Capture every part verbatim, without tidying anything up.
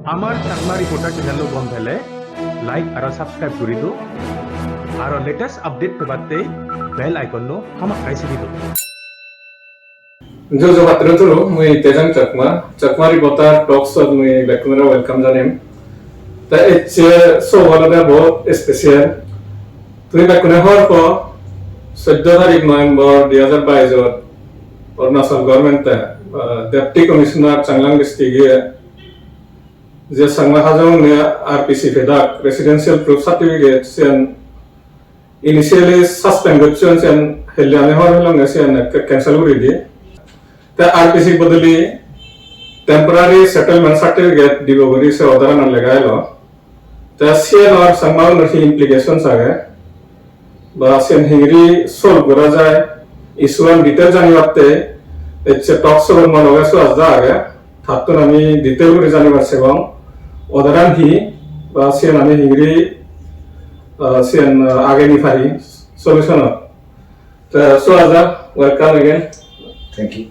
Amar Chakma Reporter channel-o gom pele like aro subscribe guri do. Aro latest update pebatte bell icon-o hamakkai sibi do. Juju patro turu, mui Tejang Chakma, Chakma Reporter Talk Show-t mui bekkunore welcome janem. Ta ecche show olode bahut special. Tumi bekkune hobor po, soddo tarik November dui hajar bais-ot Arunachal government-e, ah, Deputy Commissioner Changlang District-e je Changma Hajong-une R P C pedak, Residential Proof Certificate, siyan initially suspend gocchon, siyan helle ami hobor pelonge siyan ekke cancel guri di. Te R P C bodoli Temporary Settlement Certificate dibo guri se order-anot lega elo. Te siyanor Changma-unor hi implications age? Ba siyan hingiri solve gora jai? Issue-an detail janibatte ecche talk show-r mo loge Suhas da age. Tattun ami detail guri janibar sebong. Order-an hi? Ba siyan ami hingiri, ah, siyan, ah, age ni pari solution-ot. Te Suhas da, welcome again. Thank you.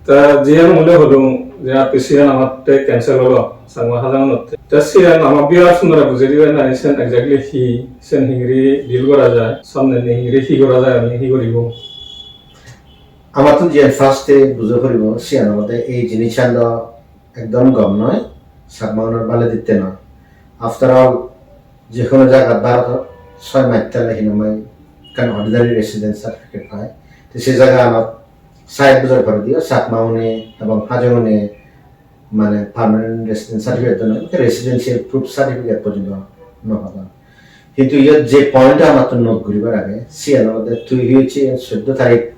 Te jiyan mui ole hodung je R P C-an amatte cancel olo, Changma Hajong-unotte. Te siyan ama viewers-unore bujei dibe nahi siyan exactly hi, siyan hingiri deal gora jai, samnendi hingiri hi gora jai, ami hi guribo? Amattun jiyan first-e bujo poribo, siyan olode ei jinissan do ekdom gom noi, Chakma-unor bale ditte noi. After all, je hono jagat Bharotot soi maj thele hinamai ekkan ordinary residence certificate pai. Te se jagaganot sait bojor pore diyo Chakma-une ebong Hajong-une mane permanent residence certificate do noi, residential proof certificate porjonto no padon. Hintu iyot je point amattun note guribar age, siyan olode tui hi hoiche soddo tarik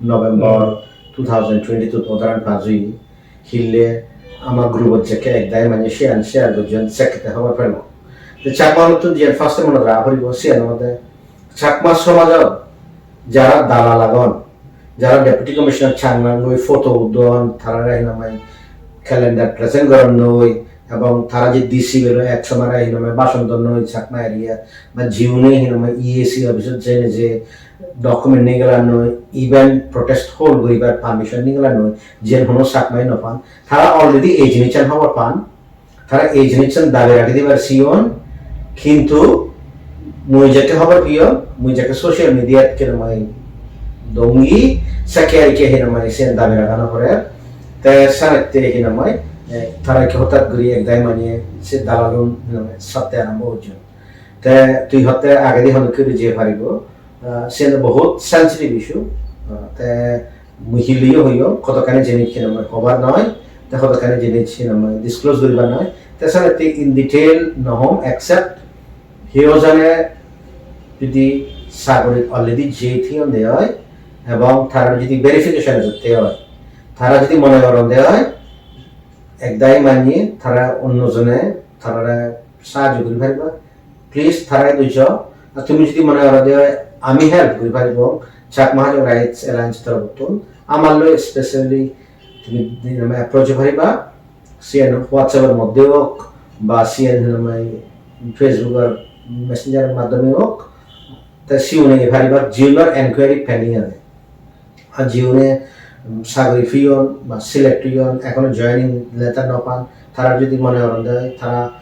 November Hmm. two thousand twenty-two order-an pass oye, hille ama group-ot jekke ek dagi manye siyan share gojjon, sekke te hobor pelo. Te Chakma-unottun jiyan first-e monot raga poribo, siyan olode Chakma somajot jara dalal agon, jara Deputy Commissioner Changlang-oi photo udon, tarare hinamai calendar present goronnoi, ebong tara je D C-bo loi ek somare hinamai bhashon donnoi Chakma area, ba jiune hinamai E A C office-ot jeinei je document nigalannoi, even protest hol guribar permission nigalannoi, jiyen hono Chakmai no pan. Tara already ei jinissan hobor pan. Tara ei jinissan dabi ragei dibar siyon, hintu mui jekke hobor piyong, mui jekke social media-t hinamai dongi, sekke ar ikke hinamai siyen dabi raga no porer. Te senotte hinamai, eh, tara ikke hotat guri ek dagi manye se dalalun hinamai satte arambo gojjon. Te tui hotte agedi hono guri jei paribo, ah, siyen bahut sensitive issue. Ah, te mui hilleyo hoyong, hodokkani jinis hinamai hobar noi, te hodokkani jinis hinamai disclose guribar noi. Te senotte in detail no hom, except hiyo jone jodi sagorit already jei thiyon de oi, ebong tara jodi verification jotte oi, tara jodi mone goron de oi, ek dagi manye tara onno jone tarare sahajjo guri pariba, please tara idu jo. Ar tumi jodi mone goro de ami help guri paribo, Chakma Hajong Rights Alliance toropottun amar loi specially tumi hinamai approach guri pariba, siyen WhatsApp-or moddhe ok ba siyen hinamai Facebook-or Messenger-or maddhome ok, te siune gei pariba jiunor enquiry pending age. Ar jiune, um, sagori peyon ba select oyon, ekhono joining letter no pan, tara jodi mone goron de tara,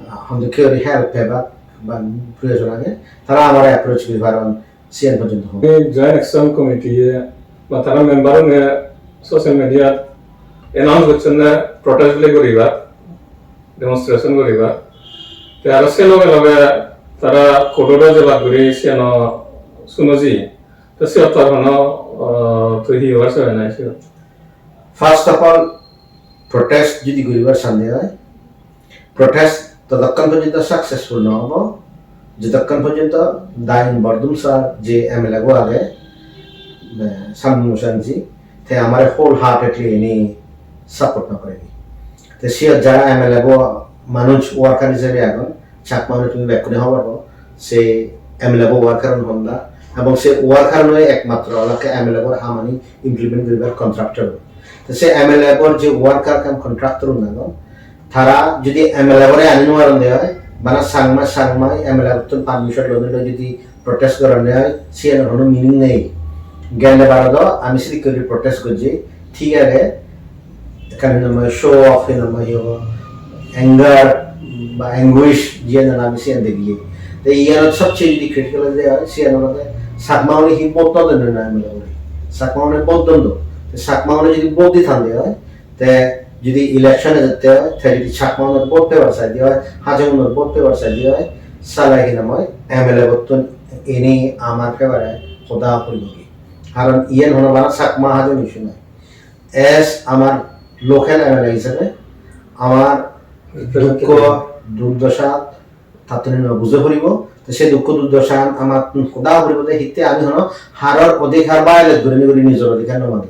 ah, hono dokke guri help pebak ba proyojon age, tara amare approach guri paron, siyan porjonto hom. Ei Joint Action Committee-e ba tara member-une social media-t announce gocchonne protest bile guribar, demonstration guribar. Te aro se loge loge tara court-ot-o jebak guri siyano sunoji. Te siyot tor hono, ah, tui hi hobar sebe nahi siyot? First of all, protest jodi guribar sande oi, protest totokkon porjonto successful no obo, jotokkon porjonto Dain Bordumsar je M L A bo age, eh, Shanmugam Mukherjee, te amare wholeheartedly ini support no gore. Te siyot jara M L A bo manuj worker ijebe agon, Chakma-une tumi bekkune hobor po, se M L A bo worker-un honda, ebong se worker-une ekmatro olakke M L A bor hamani implement guribar contractor. Te se M L A bor je worker cum contractor-un agon, tara jodi M L A bore ani nw paron de oi, bana Changma, Changmai M L A bottun permission loi loi jodi protest goron de oi, siyan hono meaning nei. Gelle bar-ot-o ami sedokke guri protest gojji, thik age, ekkan hinamai show off, hinamai hi hobo, anger ba anguish jiyen ami siyen degiye. Te iyanot sobcheye jodi critical oi jai, siyen olode Chakma une hi vote no don na M L A une. Chakma une vote don do. Te Chakma une jodi vote di thande oi, te jodi election e jette oi, te jodi Chakma unor vote pebar saide oi, Hajong unor vote pebar saide oi, sale hi nang oi, M L A vote tun ini amar favour e hoda puribo gi. Karon iyen hono bana Chakma Hajong issue noi. As amar local M L A hisebe amar dukko, durdosha tattun ami bujo puribo. Te se dukko durdosha amattun hoda puribo de hitte ami hono haror odhikar violate gurinei guri nijor odhikar no magi.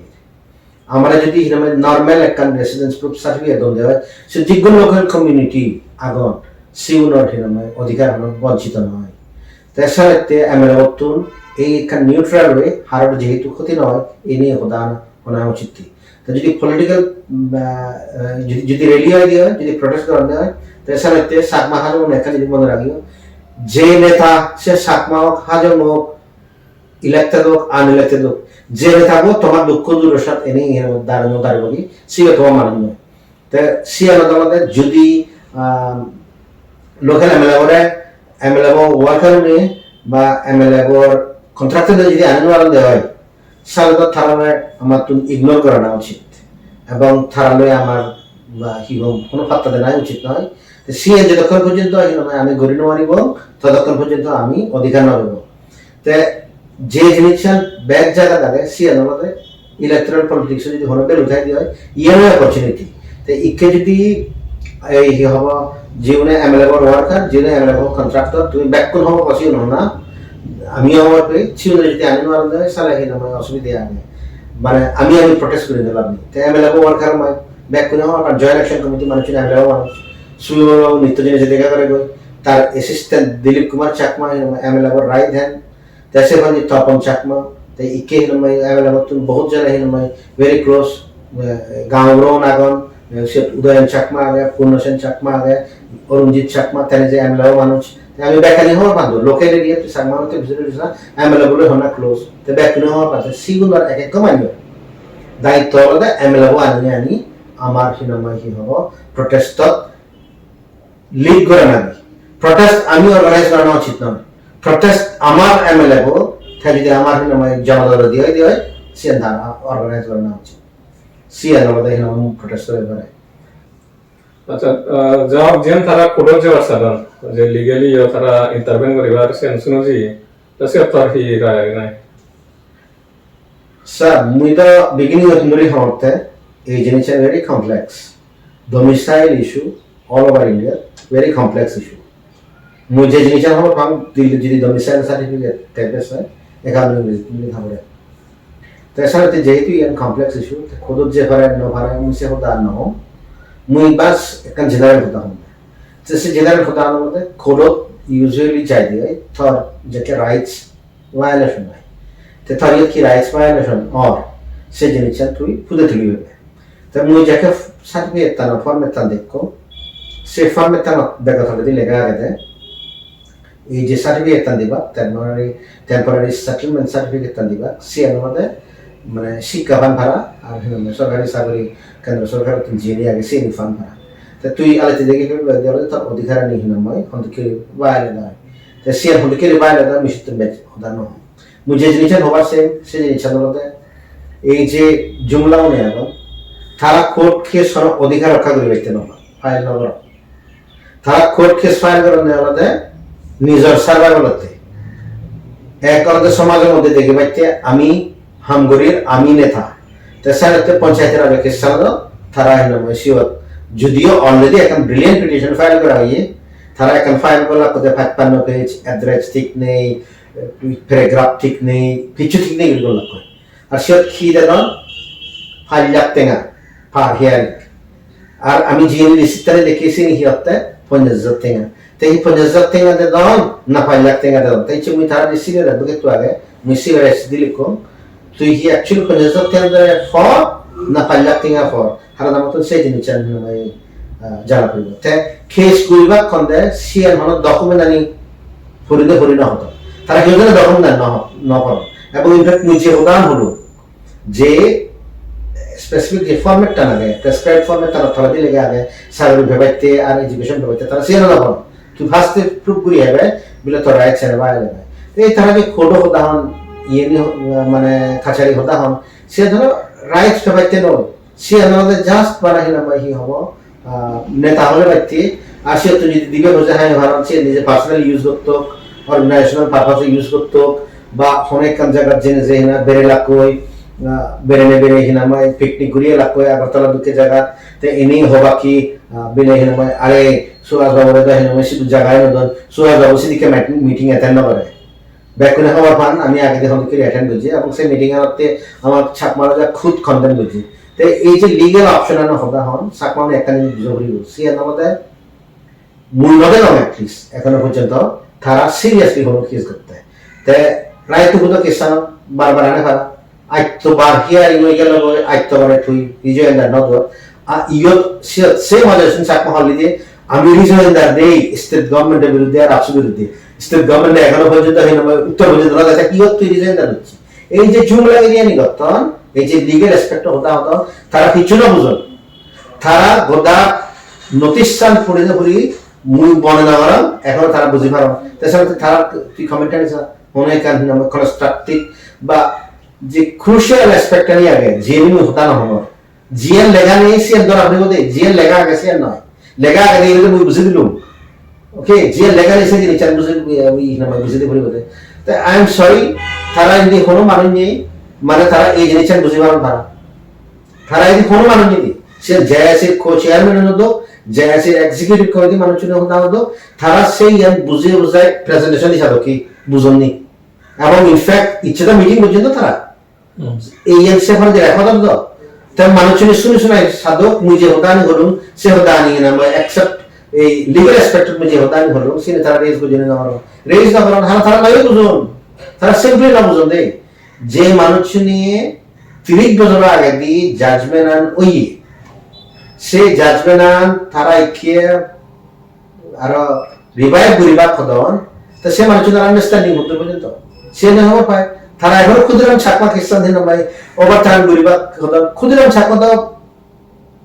Amare jodi hinamai normal ekkan residence proof certificate don de oi, se jiggun local community agon, sigunor hinamai odhikar hono bonchito noi. Te senotte M L A bottun ei ekkan neutral way, haror jehetu khoti noi, ini hoda hona uchitti. Te jodi political, mm, ah, ah, jodi, jodi rally oi de oi, jodi protest goron de oi, te senotte Chakma Hajong ekkan jodi mone ragiyo, je neta se Chakma ok, Hajong ok, elected ok, unelected ok, je neta bo tomar dukko durdoshat eni iye dar no daribo gi, sibe tomar manuj noi. Te siyanot olode jodi, ah, local M L A bore, M L A bo worker une ba M L A bor contractor une jodi ani no paron de oi, sale to tarare amattun ignore gorana uchit. Ebong tarare amar ba hi hom hono patta dena uchit noi. Te siyen jotokkon porjonto hinamai ami gori no paribong, totokkon porjonto ami odhikar no pebong. Te je jinissan bek jagat age, siyan olode electoral politics-ot jodi hono value thai de oi, iyan oi opportunity. Te ikke jodi ei hi hobo, jiune M L A bor worker, jiune M L A bor contractor, tumi bekkun hobo posi hona, ami hobo pe, siune jodi ani no paron de, sale hinamai osubide age. Mane ami ami protest guri de lab nei. Te M L A bor worker mai, bekkun hobo, joint action committee manuj, M L A bor manuj, suyo nitto jene jede gare goi, tar assistant Dilip Kumar Chakma, M L A bor right hand, te se panye Tapan Chakma, te ikke hinamai M L A bottun bohut jone hinamai very close, eh, gaon buron agon, eh, siyot Udayan Chakma age, Purna Sen Chakma age, Arunjit Chakma, tene je M L A o manuj. Te ami bekkani hobor pang do, local area te Chakma te bidire bidire M L A bole honna close. Te bekkani hobor pang, te sigunor ek ekko manuj. Daitto olode M L A bo ani ani amar hinamai hi hobo, protest-ot lead gorana di. Protest ami organize gorana uchit noi. Protest amar M L A bo, te jodi amar hinamai jonodol di oi, di oi, siyan tara organize gorana uchit. Siyan olode hinamai protest oi pare. Accha, ah, jawab jiyan tara court-ot jebar sadon, je legally yo tara intervene guribar siyan suno ji, ta siyot tor hi rai age nai? Sir, mui do beginning-ot muri hongotte, ei jinissan very complex. Domicile issue all over India, very complex issue. Mui je jinissan hobor pang, Delhi jodi domicile certificate type-or oi, economic reason thabore. Te sir, te jehetu iyan complex issue, te court-ot je pare no pare, mui se hoda no hom. Mui bas ekkan general hoda hom. Te se general hoda olode court-ot usually jai de oi, tor jekke rights violation oi. Te tar iyot hi rights violation or, se jinissan tui puje tuli pebe. Te mui jekke certificate-tano format-tan dekkong, se format-tanot bego toledi lega agede, ei je certificate-tan dibak, temporary, temporary settlement certificate-tan dibak, siyan olode mane sikka pan para, ar hi nang hoi sorkari sagori, kendro sorkarottun jiyeni age siyeni pan para. Te tui alette degi pebe olode tor odhikarani hi nang hoi, hondokke violate oi. Te siyan hondokke violate oi, mui sittun bej hoda no hom. Mui je jinissan hobar seng, se jinissan olode ei je jumla une agon, tara court case hono odhikar rokka guribatte no file no goron. Tara court case file goronne olode nijor survival otte. Ek olode somajor moddhe degibatte ami ham gorir, ami neta. Te senotte panchayat raj case salo tara hinamoi siyot. Judiyo already ekkan brilliant petition file gora oye, tara ekkan file gorlak hotte pachpanno page, address thik nei, paragraph thik nei, kichu thik nei guri gorlak hoi. Ar siyot hi dedon? Pach lakh tenga per hearing. Ar ami jiyeni receipt-tani dekki siyeni hi hotte? Ponjash hajar tenga. Te hi ponjash hajar tenga dedon na pach lakh tenga dedon? Te icche mui tara receipt-or advocate-to age, mui sibere S D likkong. Tui hi actually ponjash hajar tenga de por na pach lakh tenga por? Haron amattun se jinissan hinamai, ah, jana puribo. Te case guribak honde siyan hono document ani puride puri no hodon. Tara hi hodon document ani no, no poron. Ebong in fact mui je hodan holung je specific je format-tan age, prescribed format-tanot toledi lega age, sagori pebatte ar education pebatte tara siyan no pon. Tui first-e prove guri hebe, bile tor rights ene ba ele. Ei tara je court-o hoda hon, iye ni, mane kachari hoda hon, se dhoro rights pebatte noi. Siyan olode just bana hi nang hoi hi hobo, ah, neta hole batte, ar siyottun jodi dibe boje hai paron, siyen nije personal use gottok, organizational purpose use gottok, ba hono ekkan jagat jene je hina bere lakkoi, ah, berene bere hina mai picnic guriye lakkoi Agartala dokke jagat, te ini hobak hi, ah, bile hina mai are Suhas babure do hina mai sidu jaga no don, Suhas babu sidikke meet-, meeting attend no gore. Bekkune hobor pan, ami agedi hodokkuri attend gojji, ebong se meeting-anotte ama Chakma Raja khud condemn gojje. Te ei je legal option-ano hoda hon, Chakma-une ekkan jinis bujo puribo, siyan olode mui no degong at least, ekhono porjonto tara seriously hono case gotte. Te right to do case-an bar bar ane para. Aitto bar hearing oi gelo goi, aitto bare tui rejoinder no dor. A iyot se, se Majorsing Chakma holli je ami rejoinder dei state government-or biruddhe ar AAPSU biruddhe. State government-e ekhono porjonto hi nang hoi uttor porjonto no dede, iyot tui rejoinder docche. Ei je jumla area ni gotton, ei je legal aspect-o hoda hodon, tara kichu no bujon. Tara goda notice-an puri de puri mui mone no gorong, ekhono tara buji paron. Te sale tara tui comment-ani sa, hono ekkan hi nang hoi constructive ba je crucial aspect-ani age, jiyeni mui hoda no hongor. Jiyen lega nei, siyen dora puribo de, jiyen lega age, siyen noi. Lega age de, mui buji dilung. Okay, jiyen lega nei, se jinissan buji, ui, ui, hi nang hoi buji di puribo de. Te, I am sorry, tara indi hono manuj nei, mane tara ei jinissan buji paron tara. Tara indi hono manuj nei. Siyen J I C co-chairman-o do, J I C executive committee manuchchune hoda do, tara siyen buji bujai presentation di sadok hi bujon ni. Ebong in fact, icche do meeting gojjon do tara. Hmm. Iyen se pore je record do. Te manuchchune suni sunai sadok, mui je hodani holung, se hodani na mui accept, ei legal aspect mui je hodani holung, sini tara raise gojjone na horon. Raise na horon, hala tara nayo bujon. Tara simply na bujon de. Je manuchchune tiris bojor agedi judgment-an oye, se judgment-an tara ikke aro revive guribak hodon, te se manuchchun aro understanding gotton porjonto. Se no hobor pai. Tara ekhon Khudiram Chakma case-an hi nang hoi overturn guribak hodon. Khudiram Chakma do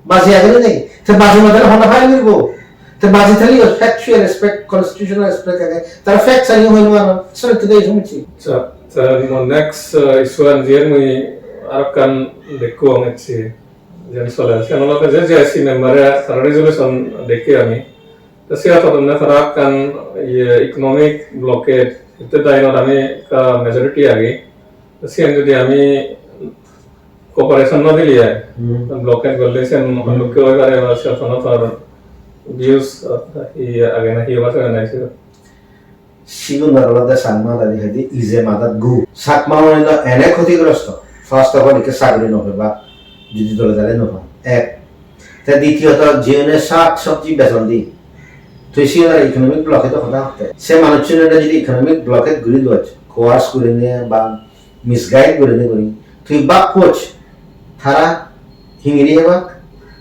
baji age nei. Te baji no thele honna file guribo. Te baji thele yo factual aspect, constitutional aspect age. Tara facts ani hoi no paron. Sole te dei sumchi. Acha, te mo next, uh, issue-an je mui arokkan dekkong ecche. Jen sole, sen olode je J I C member-e tara resolution dekki ami. Te siyot hodonne tara ekkan, iye, economic blockade, hitte dainot ami ekka majority agi. Te siyen jodi ami cooperation no dile ai, Hmm. blockade gorle siyen Hmm. hondokke oi pare ba siyot hono tor views, iye, age na hi obo siyot nai siyot. Sigun aro olode Changma dagi hoide ije madat gu. Chakma mane do ene khotigrosto. First of all, ikke sagori no pebak, judi dole dale no pan. Ek. Te ditiyoto, jiune shak sobji bejon di. Tui sigun aro economic blockade hoda hotte. Se manuchchune judi economic blockade guri doj, coerce gurinei ba misguide gurinei guri. Tui bak poch, tara hingiri hebak.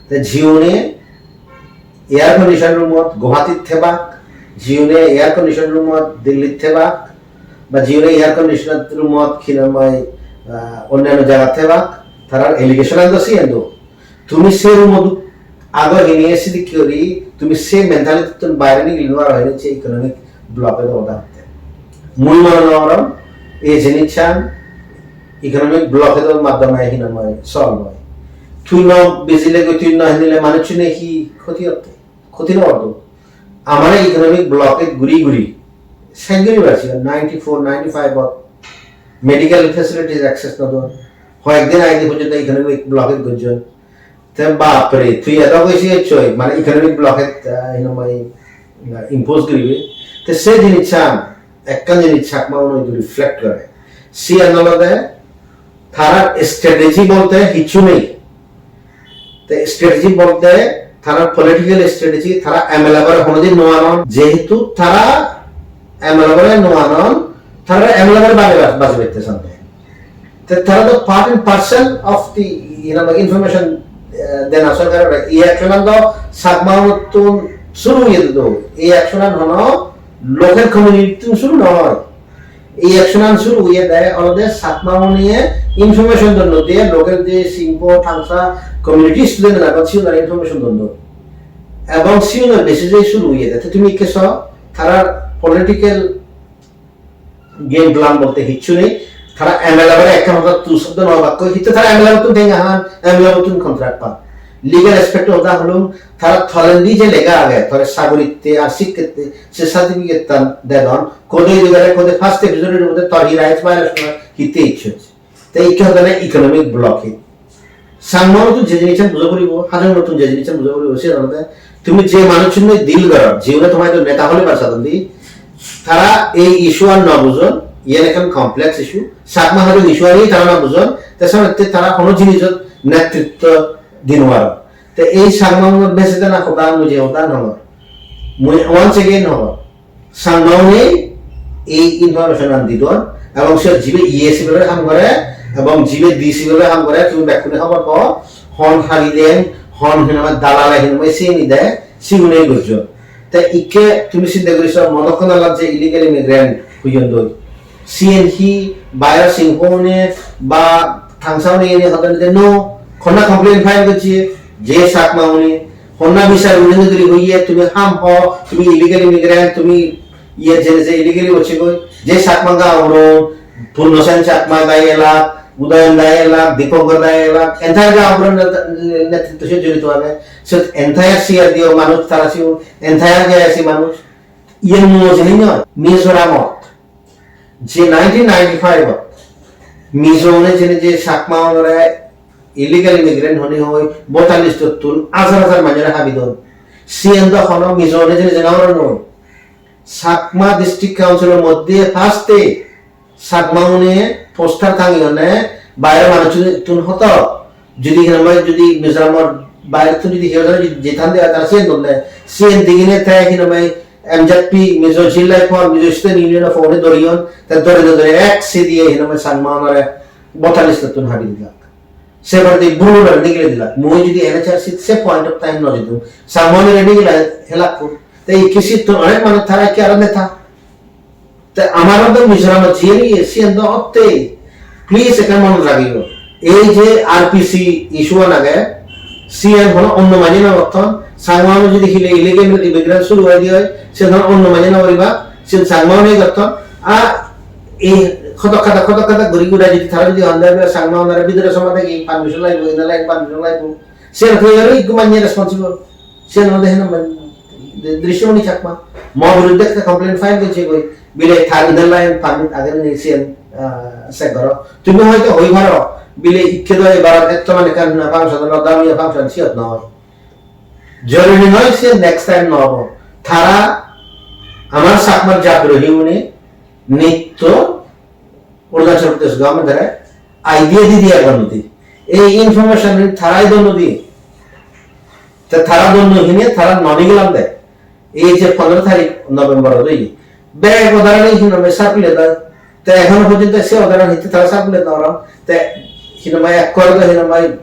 Te jiune air condition roomot Guwahatit thebak, jiune air condition roomot Dillit thebak, ba jiune air condition roomot hi nang hoi, ah, onnanno jagat thebak, tarar allegation an do siyen do. Tumi se roomot ago hine sidikke guri, tumi se mentality tun baire nigili no paro hine se economic blockade oda hotte. Mui mone no gorong ei jinissan economic blockade or maddhome hi nang hoi solve oi. Tui no bijile goi, tui no hinile manuchchune hi khoti otte? Khoti no obo. Amare economic blockade guri guri sej guri pelachi ninety-four, ninety-five ot medical facilities access no don. Hoyek din age porjonto economic blockade gojjon. Te bapre, tui edo hoisi ecchoi, mane economic blockade, ah, hinamai, ah, impose guribe. Te se jinissan, ekkan jinis Chakma-uno idu reflect gore. Siyan olode tarar strategy bolte hissu nei. Te strategy bolte tarar political strategy, tara M L A-bore honodin no anon. Jehetu tara M L A-bore no anon, tara M L A-bore bajei, bajei bette sande. Te tara do part and parcel of the, you know, information, eh, dena sorkarore. Ei action-an do Chakma-unottun suru oye do. Ei action-an hono local community-tun suru no oy. Ei action an suru oye de olode Chakma uniye information don de, local je Singpho, Tangsa community student agon, siunore information don de. Ebong siunor basis e suru oye de. Te tumi ikke so, tarar political game plan bolte hissu nei. Tara M L A bore ekkan hoda tu shobdo no bakko. Hitte tara M L A bottun tenga han, M L A bottun contract pan. Legal aspect hoda holung, tara tolendi je lega age, tore sagoritte ar sikkette, se certificate tan dedon. Kode jogale kode first episode ode tor hi rights violation oi, hitte hissu. Te ikke hodane economic blockade. Changma unotun je jinissan buja poribo, Hajong unotun je jinissan buja poribo, se olode tumi je manuchchun loi deal goror, jiune tomar idu neta hole bar sadon di, tara ei issue an no bujon, iyen ekkan complex issue. Chakma Hajong issue ani tara no bujon, te samne te tara hono jinisot netritto di no paron. Te ei Changma unor bese dena hoda mui je hoda no hongor. Mui once again hongor. Changma une ei information an didon, ebong siyot jibe E A C bole ham gore, ebong jibe D C bole ham gore, tumi bekkune hobor po, hon hali den, hon hinamai dalale hinamai siyeni de, sigune gojjon. Te ikke tumi sinte guri so, Modokkonalat je illegal immigrant hoyon doi. Siyen hi, bayo Singpho une ba Tangsa une ene hodon de no, honna complaint file gojje, je Chakma une, honna bisar une nodiri hoye, tumi ham ho, tumi illegal immigrant, tumi iye jene je illegally bocche goi, je Chakma gaonburo, Purno Sen Chakma dai elak, Udayan dai elak, Dipankar dai elak, entire gaonburo net-, netritto siyot jorito age. Siyot entire C R D O manuj tara siyon, entire J I C manuj. Iyen nuo jinis noi, Mizoramot. Je nineteen ninety-five ot Mizo une jene je Chakma unore illegal immigrant hone hoi voter list ottun hajar hajar manjore habi don. Siyen do hono Mizo une jene jene oro noi. Chakma District Council or moddhe first e Chakma une poster tangiyone baire manuchun hoto. Jodi hinamai jodi Mizoramor baire tun jodi hiyo jodi jetan de tara siyen don de. Siyen digine te hinamai M Z P, Mizo Zillai Phol, Mizo Student Union of One doriyon, te dori dori dori ek sidiye hinamai Changma unore voter list ottun habi dilak. Se poredi buro buro nigile dilak. Mui jodi N H R C se point of time no jidum, Changma unore nigile helak ko. Te ikke sittun onek manuj tara ikke aro neta. Te amar do Mizoramot jiyen iye, siyen do otte. Please ekkan monot ragiyo. Ei je R P C issue an age, siyen hono onno manye no gotton. Changma-uno jodi hile illegal immigrant suru oi di oi, siyen hono onno manye no goriba, siyen Changma-une gotton. A ei hodok hodok hodok hodok guri guri jodi tara jodi hon de Changma-unore bidire somade hi permission laibo, inner line permission laibo. Siyen hoi gele ikko manye responsible. Siyen olode heno mane Drishyamani Chakma. Mo biruddhe ekta complaint file gocche goi. Bile tar inner line permit age ni siyen, ah, check goro. Tumi hoyto hoi paro, bile ikke do ebar ekta mane ekkan function olo, damiya function siyot noi. Joruri noi, siyen next time no obo. Tara amar Chakmar jatdrohi une nitto Arunachal Pradesh government-ore idea di di agon nodi. Ei information-ani tarai don nodi. Te tara don no hine tara no nigilan de. Ei je pondro tarik November-ot oye. Bek order-ani hinamai circulate oi. Te ehono porjonto se order-an hitte tara circulate no goron. Te hinamai ekkore do hinamai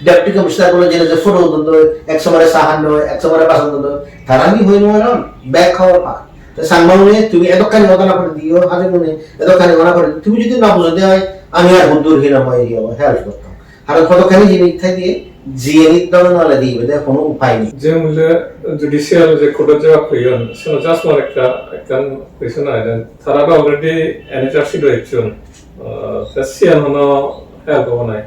Deputy Commissioner-uno jeinei je photo udon doi, ek somare cha han doi, ek somare bason doi, tara hi hoi nw paron? Bek hobor pan. Te Changma-une tumi edokkani hodona pore diyo, Hajong-une edokkani hodona pore diyo. Tumi jodi nw bujo de oi, ami ar huddur hinamai hi obo, help gottam. Karon hodokkani jinis thai diye, jiyeni dole nw ole dibe de, hono upai nei. Je mule judicial je court-ot jebak hoyon, seno just mor ekka, ekkan question age, tara do already N H R C do ecchon. Ah, te siyan hono help obo nai?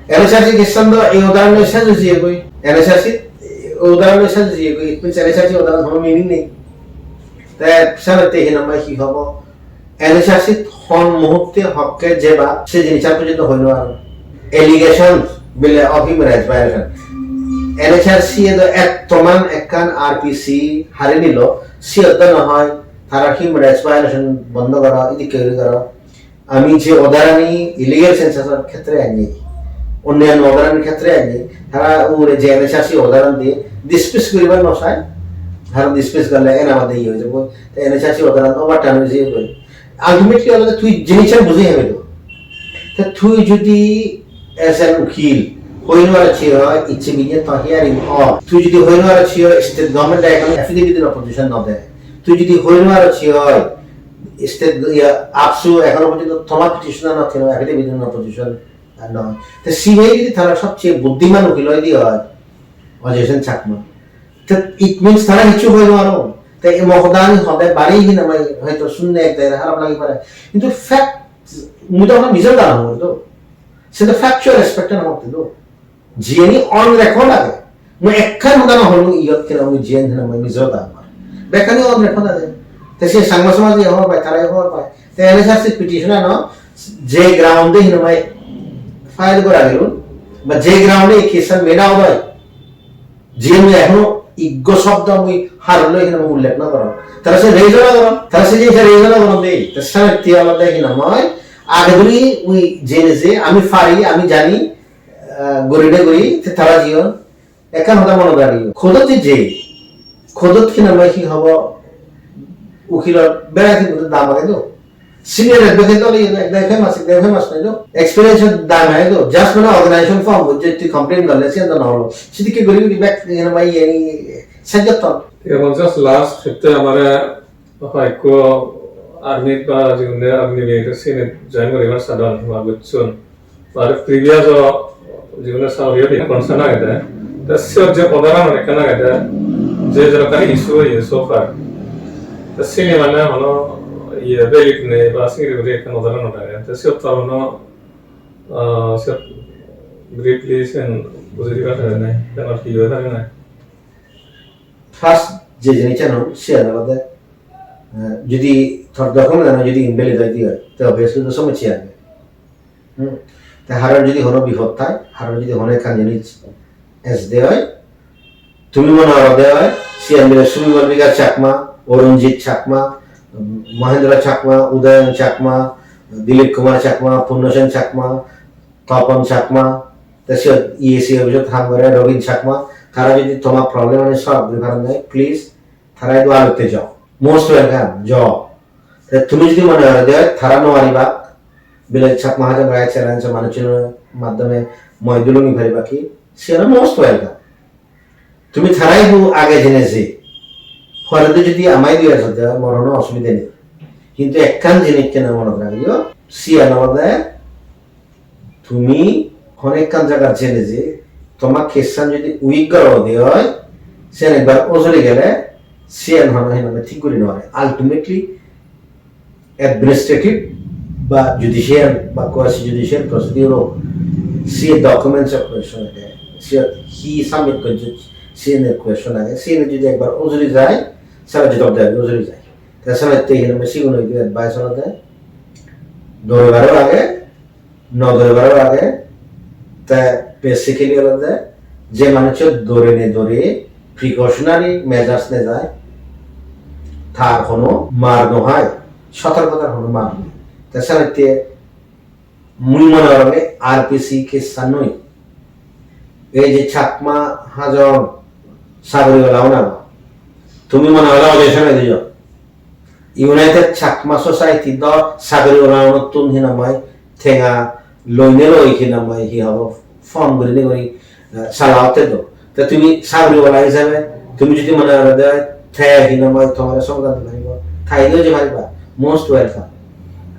N H R C case-an do ei order loi sej oi jiyegoi. N H R C order loi sej oi jiyegoi. It means N H R C order hono meaning nei. Te senotte hinamai hi hobo? N H R C hon muhurte hokke jeba se jinissan porjonto hoi nw paron. Allegations bile of human rights violation. N H R C e do ettoman ekkan R P C hari nilo, siyot do no hoi tara human rights violation bondo goro, idikke guri goro. Ami je order-ani illegal census-or khetre anni, onnanno order-anir khetre anni, tara ugure je N H R C order-an diye dismiss guribar no sai, tara dismiss gorle ena bade iye oi jabo, te N H R C order-an overturn oi jebo. Ultimately olode tui jinissan buji hebe do. Te tui jodi as an ukil hoi nw parocchi oi, icche binye to hearing oi. Tui jodi hoi nw parocchi oi, state government-e ekkan affidavit-or opposition no de. Tui jodi hoi nw parocchi oi, State, iya, AAPSU ekhono porjonto thoma petition-ano theno affidavit-ano position no. Te sibe jodi tara sobcheye buddiman ukil oide oi, Ajay Sen Chakma, te it means tara hissu hoi no paro. Te ei mohodani hode bari hinamai hoito sunne ek dagire harap lagi pare. Hintu fact, mui to mijo hodha no hoi do. Se to factual aspect-an hotte do. Jiyeni on record age. Mui ekkan hoda no holung iyot kena mui jiyen hena mui mijo hodha amar. Bekkani on record age. Te se Changma somaj-e hobor pai, tara hobor pai. Te N H R C petition-ano je ground-e hinamai file gora gelun, ba je ground-e ei case-an made out oi, jiyen mui ekhono iggo shobdo mui haroloi hinamai ullekh no gorong. Tara se raise no goron, tara se jinich raise no goron de. Te senotte olode hinamai age duri ui jene je ami pari, ami jani, ah, gurine guri, te tara jiyon. Ekkan hoda monot ragiyo. Court-ot je je, court-ot hinamai hi hobo, ukilor variety-r dam age do. Senior advocate ole ek dagi famous, ek dagi famous noi do. Experience-or dam age do. Just mane organization form gojje, tui complain gorle, siyan do no olo. Sidikke guri guri bek hinamai iyeni sejjotton. Ebong just last hepte amare hoyekko army ba jigunde army base sini join guribar sadon ba gocchon. Ar previous o jigunde sagori odi concern agede. Te siyot je order an ekkan agede, je jerokkani issue oye so far. Te sini mane hono iye valid nei ba sini guri ekkan order an agede. Te siyot to hono, ah, siyot briefly sen bujei dibar pare nei, kenor hi oi pare nei. First je jinissan hon, siyan olode, eh, jodi tor document ano jodi invalid oi di oi, te obviously to somossya age. Hmm. Te haror jodi hono bipod thai, haror jodi hono ekkan jinis ejede oi, tumi mone gorode oi, siyan bile Subimal Bikash Chakma, Arunjit Chakma, um, Mahendra Chakma, Udayan Chakma, Dilip Kumar Chakma, Purno Sen Chakma, Tapan Chakma, te siyot E A C office-ot ham gore Robin Chakma, tara jodi toma problem ani solve guri paron de, please, tara idu alotte jo. Most welcome, jo. Te tumi jodi mone gorode oi, tara no paribak, bile Chakma Hajong Rights Alliance-o manuchunor maddhome moi dulungi paribak ki, siyan most welcome. Tumi tara idu age jene je, poredi jodi ama idu ejode oi, mor hono osubide nei. Hintu ekkan jinis kena monot ragiyo, siyan olode tumi hono ekkan jagat jene je, toma case-an jodi weak gorode oi, siyan ekbar ujuri gele, siyan hono hinamai thik guri no pare. Ultimately, administrative ba judicial ba quasi judicial procedure ok, siye documents-or question age, siye hi submit gojje, siye question age, siye jodi ekbar ujuri jai, sara jodi ujuri jai. Te senotte hinamai sigun idu advice olode, doribar o age, no doribar o age, te basically olode je manuccho dore ne dore precautionary measures nejai, tar hono mar no hai, sotorkotar hono mar nei. Te senotte mui mone gorong ei R P C case-an noi. Ei je Chakma Hajong sagoriwala un agon, tumi mone hole objection oi dijo. United Chakma Society do sagoriwala unottun hinamai tenga loine loi hinamai hi hobo form gurinei guri, eh, sala otte do. Te tumi sagoriwala hisabe tumi jodi mone gorode te hinamai tomare somadan di paribo, te idu je pariba, most welcome.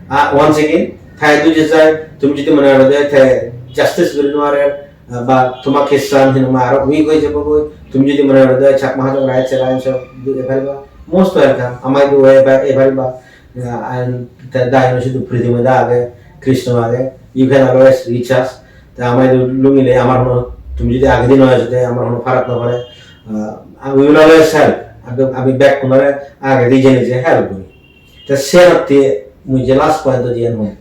Ah, once again, te idu je jai, tumi jodi mone gorode te justice guri no parer, ah, ba toma case-an hinamai aro weak oi jabo goi, tumi jodi mone gorode Chakma Hajong Rights Alliance-o idu ei pariba, most welcome. Ama idu ei pa-, ei pariba. Ah, and te dayino sidu Pritimi da age, Krishna age, you can always reach us. Te ama idu lungile amar hono, tumi jodi agedi no ejode amar hono farak no pore. Ah, we will always help. Ami, ami bekkunore agedi jene je help guri. Te senotte mui je last point-o jiyan hom.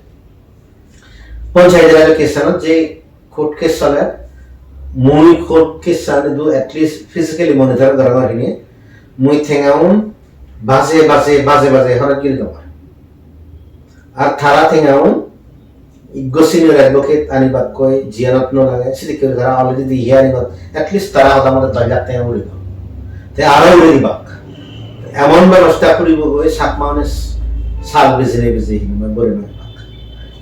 Panchayati Raj case-anot je court case soler, mui court case-an idu at least physically monitor gorongor hini, mui tengaun baje baje, baje baje horoj guri dongor. Ar tara tengaun iggo senior advocate anibakkoi jiyanot no lage, sidikke guri tara already di hearing-ot, at least tara hoda mote doj lakh tenga uri don. Te aro uri dibak. Emon bebosta guribo goi Chakma-une sal bijine bije hinamai bori no dibak.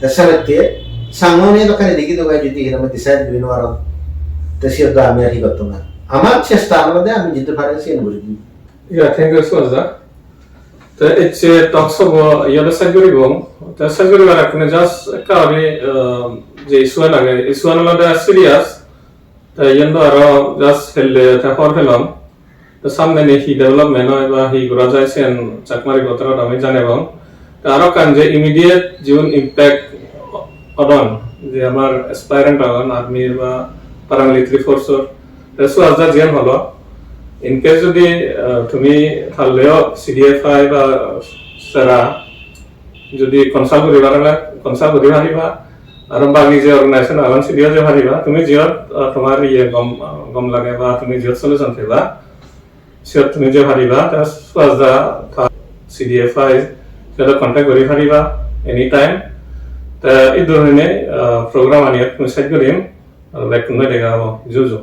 Te senotte Changma-une dokkani degi dogai jodi hinamai decide guri no paron, te siyot do ami ar hi gottonga. Amar chesta olode ami jidu pari siyen guri di. Yeah, thank you so much, sir. Te ecche talk show bo iyot sej guribong. Te sej guribar akke just ekka guri, ah, je issue an age, issue an olode serious. Te iyen do aro just helle te hobor pelong. Te samne ni hi development oi ba hi gora jai siyen Chakma Reporter-ot ami janebong. Te aro ekkan je immediate jiun impact odon, je amar aspirant agon army ba paramilitary force-or, te Suhas da jiyan holo, in case jodi, ah, tumi talleo C D F I ba sera jodi consult guribar ole consult guri pariba, aro bagi je organization agon sidiyo je pariba, tumi jiyot, ah, tomar iye gom, gom lage ba tumi jiyot solution peba, siyot tumi je pariba, te Suhas da ta C D F I siyot contact guri pariba anytime. Te idu hine, ah, program aniyot tumi sej gurim, aro bekkunore dega obo, ju ju.